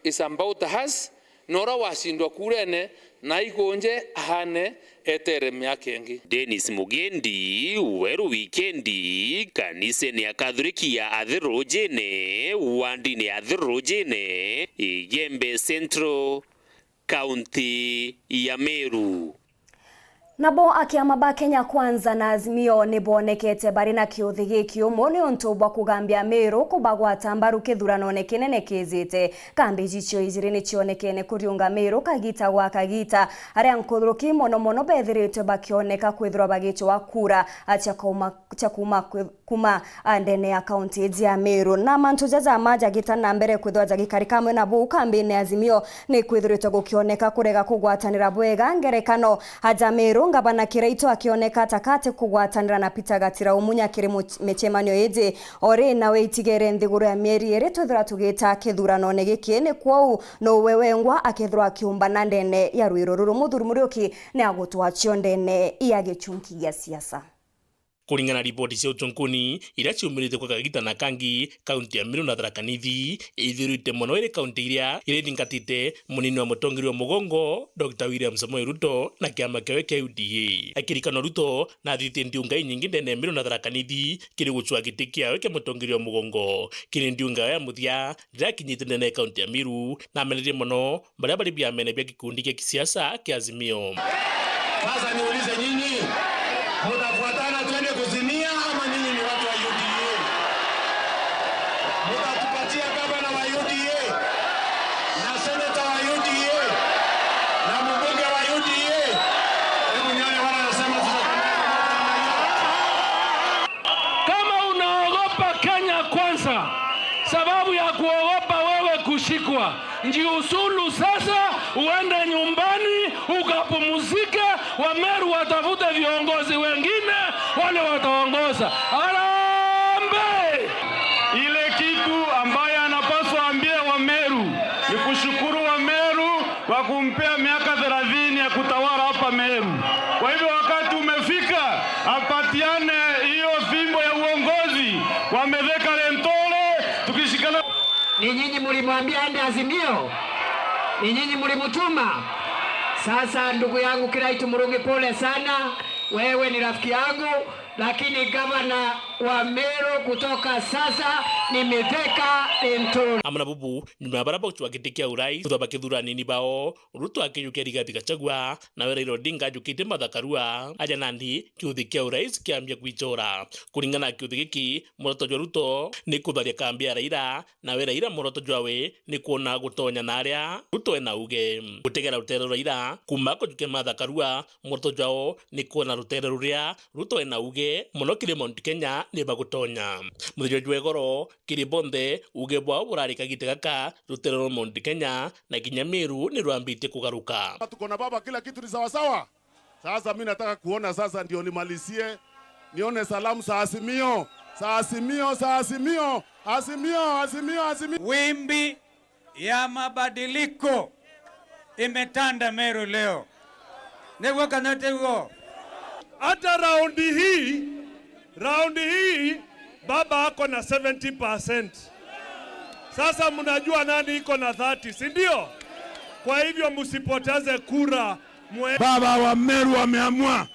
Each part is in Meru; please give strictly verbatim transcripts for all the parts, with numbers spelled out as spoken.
is about us, na uria wacindwa kurene na aikunje aane etere miaka ingi. Dennis Mugendi, Weru Wikendi, kanisene ya Kathoriki ya Athi Rujine, wandine ya Athi Rujine, Igembe Central, kaunti ya Meru. Nabo akiama ba Kenya Kwanza na Azimio ni bonekete bari na kiuthi gikiumu niuntu bwa kugambia Meru kubagwata mbaru kithuranone kinene kijite. Kambi icio ijiri ni cionekene kuriunga Meru kagita gwa kagita, aria nkuthuruki mono mono bethiritwe bakioneka kwithirwa bagicwa kura cia kuma, cia kuma kwi-, kuma, a, ndene ya kaunti iji ya Meru. Na mantu jaja ma jagita na mbere kwithirwa jagikarika amwe na buu kambine ya Azimio, ni kwithiritwe gukioneka kurega kugwatanira bwega. Ngerekano, aja Meru, ngavana Kiraitu akioneka ta kati kugwatanira na Peter Gatira Umunya kiri mu-, micemanio iji. Ori nawe itigere nthiguru ya mieri iri twithirwa tugita kithuranone giki, ni kwou nowe wengwa akethirwa akiumbana ndene ya rwiro ruru. Muthuri Muriuki ni agutwaa cio ndene ya gichunki gia siasa. Kuringana na riboti cia uchunkuni iria ciumirite kwa kagita na kangi, kaunti ya Meru na Tharaka Nithi ithirite mono iri kaunti iria irithingatite munini wa mutongeria wa mugongo, Doctor William Samoei Ruto na kiama kiawe kia U D A. Akirikanwa, Ruto nathitie ndiunga inyingi ndene ya Meru na Tharaka Nithi kiri gucwaa giti kiawe kia mutongeria wa mugongo. Kiri ndiunga yawe ya muthia riria akinyite ndene ya kaunti ya Meru, namenerie mono baria bari biamene bia gikundi gia kisiasa kia Azimio. Sasa niulize nyinyi, mutafuatana twende kuzinia ama nyinyi ni watu wa U D A? Mutatupatia gavana wa U D A na seneta wa U D A na mbunge wa U D A? Hebu nione wale wanasema tutakuwa pamoja namna hiyo. Kama unaogopa Kenya Kwanza sababu ya kuogopa wewe kushikwa, njiusulu sasa, uende nyumbani ukapumzike. Wameru watafute viongozi wengine wale wataongoza. Harambee! Ile kitu ambaye anapaswa ambie Wameru ni kushukuru Wameru kwa kumpea miaka thelathini ya kutawala hapa Meru. Kwa hivyo wakati umefika apatiane hiyo fimbo ya uongozi kwa Mithika Linturi, tukishikana. Ni nyinyi mlimwambia aende Azimio? Ni nyinyi mlimtuma? Sasa ndugu yangu Kiraitu Murungi, pole sana, wewe ni rafiki yangu, lakini gavana wa Meru kutoka sasa ni Mithika Linturi. Amwe na bubu, nyuma ya baria bauchwa giti kia urais, thutha bakithura anini bao, Ruto akiyukia Rigathi Gachagua, nawe Raila Odinga ajukitie Martha Karua. Aja nandi, kiuthi kia urais kiambia kwichora. Kuringana na kiuthi giki, muoroto jwa Ruto ni kutharia kambi ya Raila, nawe Raila muoroto jwawe ni kwona gutonya na aria Ruto ena uge. Gutegera rutere rwa Raila, kuma kujukia Martha Karua, muoroto jwao ni kwona rutere ruria Ruto ena uge mono kiri Mount Kenya ni bagutonya. Muthenya jwa igoro, kiri bonthe, uge bwao burari kagita gaka, rutere rwa Mount Kenya na kinya Meru ni rwambitie kugaruka. Tuko na baba, kila kitu ni sawasawa. Sasa mi nataka kuona sasa ndio nimalizie, nione salamu za Azimio, za Azimio, za Azimio, Azimio, Azimio, Azimio. Wimbi ya mabadiliko imetanda Meru leo. Niguo kana tiguo? Hata raundi hii, raundi hii, baba ako na seventy percent. Sasa mnajua nani iko na thirty, si ndio? Kwa hivyo msipoteze kura, mwe- Baba wa Meru ameamua.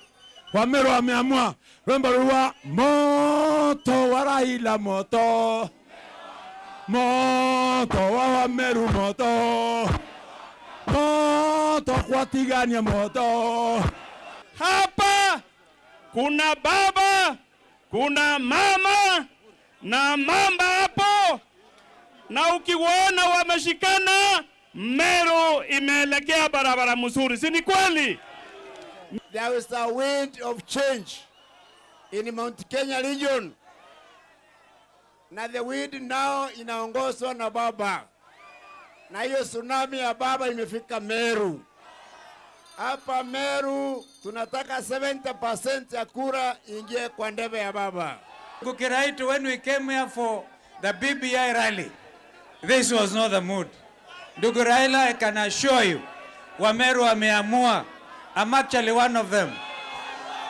Wameru ameamua rwimbo rwa moto wa Raila, moto, moto wa Wameru, moto, moto kwa Tigania, moto. Hapa kuna baba, kuna mama na mamba hapo, na ukiwaona wameshikana, Meru imeelekea barabara mzuri, si ni kweli? There is a wind of change in Mount Kenya region. Na the wind now inaongozwa na baba. Na hiyo tsunami ya baba imefika Meru. Hapa Meru tunataka seventy percent ya kura ingie kwa ndebe ya baba. Ndugu Kiraitu, when we came here for the B B I rally, this was not the mood. Ndugu Raila, I can assure you, Wameru wameamua. I'm actually one of them.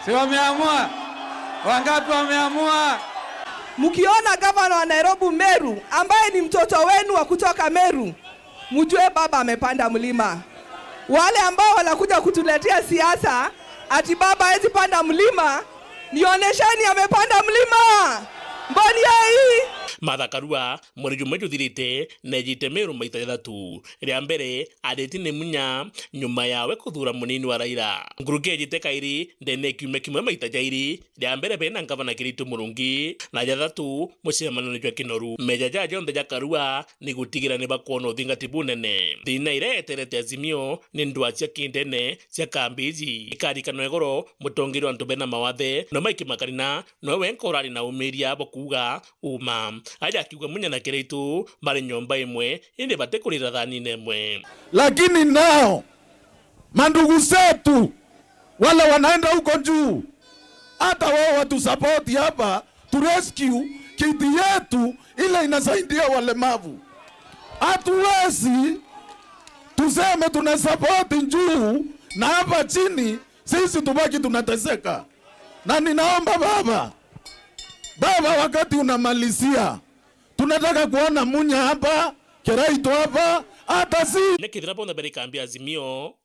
Si wameamua? Wangapi wameamua? Mkiona gavana wa Nairobi Meru, ambaye ni mtoto wenu wa kutoka Meru, Mjue baba amepanda mlima. Wale ambao wanakuja kutuletea siasa ati baba hawezi panda mlima, nionyesheni amepanda mlima. Mboni hii. Martha Karua, mweri jumwe juthirite, nejite Meru maita jathatu. Ria mbere, ariti ni Munya, nyuma yawe kuthura munini wa Raila. Nguruki ejite kairi, ndene kiumia kimwe maita jairi, ria mbere bena ngavana Kiraitu Murungi, na jathatu mucemanio jwa Kinoru. Meja ja jonthe ja Karua ni gutigira ni bakwona uthingati bunene. Thina iria eterete Azimio ni ndwaa cia kindene cia kambi iji. Ikarikanwa igoro, mutongeria wa antu bena mawathe, no Mike Makarina, nowe wenka urari na umiria bwa kuuga uma. Aja akiuga Munya na Kiraitu bari nyomba imwe, indi batikurira thanine imwe. Lakini nao mandugu zetu wale wanaenda huko juu, hata wao watusapoti hapa, tu rescue kiti yetu ile inasaidia walemavu. Hatuwezi tuseme tunasapoti juu na hapa chini sisi tubaki tunateseka. Na ninaomba baba, baba, wakati unamalizia, tunataka kuona Munya hapa, Kiraitu hapa, hata si. Nekethira bonthe bari kambi Azimio,